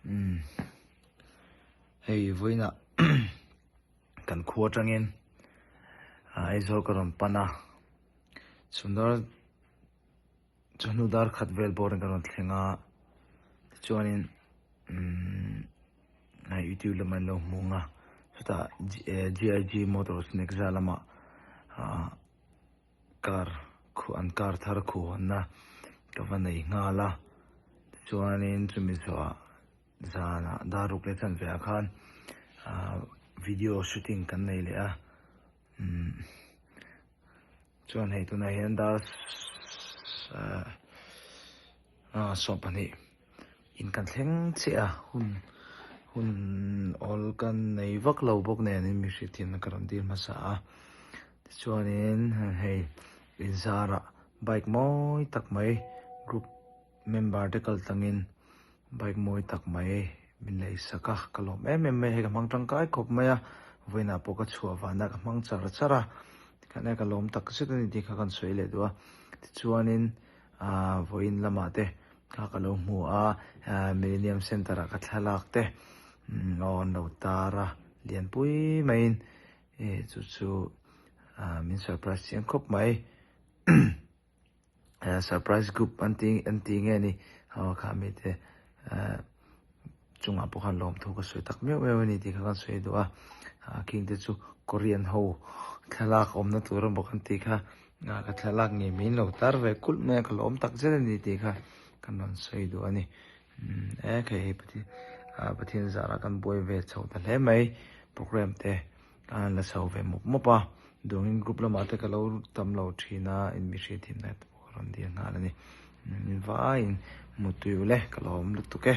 Umm hei vawiinah kan khua atangin Aizawl ka rawn pan a, chhun dar chawhnu dar khat vel bawrin ka rawn thleng a, tichuanin umm youtube lamah an lo hmung a, chutah GIG Motors Nexa lamah ah. Car khuh an car thar khuh hawnna ka va nei nghal a tichuanin chumi zawhah zanah dar ruk leh chanve ah khan ahh video shooting kan nei leh a umm chuan hei tunah hian dar ahh 20 in kan thleng chiah a hun hun awl kan nei vak lo bawk nen in mi hriatthiamna ka rawn dil hmasa a. Tichuanin hei inzarah bike mawi tak mai group member te kal tlangin bike mawi tak mai min lei sak a ka lawm em em mai a hei ka hmang tangkai khawp mai a vawiinah pawh ka chhuah vanah ka hmang char char a tikhan e ka lawm tak zet a ni tih kha kan sawi leh duh a tichuanin ah vawiin lamah te kha ka lo hmu a ah millennium centre ah ka thlalak te aw an lo tar a lianpui maiin. E chu chu min surprise chiang khawp mai surprise group an ti an ti nge ni aw kha mi te chungah pawh khan lawmthu ka sawi tak meuh meuh a ni tih kha kan sawi duh a khing te chu Korean ho thlalak awmna tur a bawk an tih kha ka thlalak ngei mai in lo tar ve kulh mai a ka lawm tak zet a ni tih kha kan rawn sawi duh a ni e hei hi Pathian zarah kan buai ve chho ta hle mai program te a la chho ve mawp mawp a duangin group lamah te ka lo tam lo thin a in mi hriat thin na te pawh ka rawn dil nghal a ni min vaiin mutui ule ka lawm lutuk e.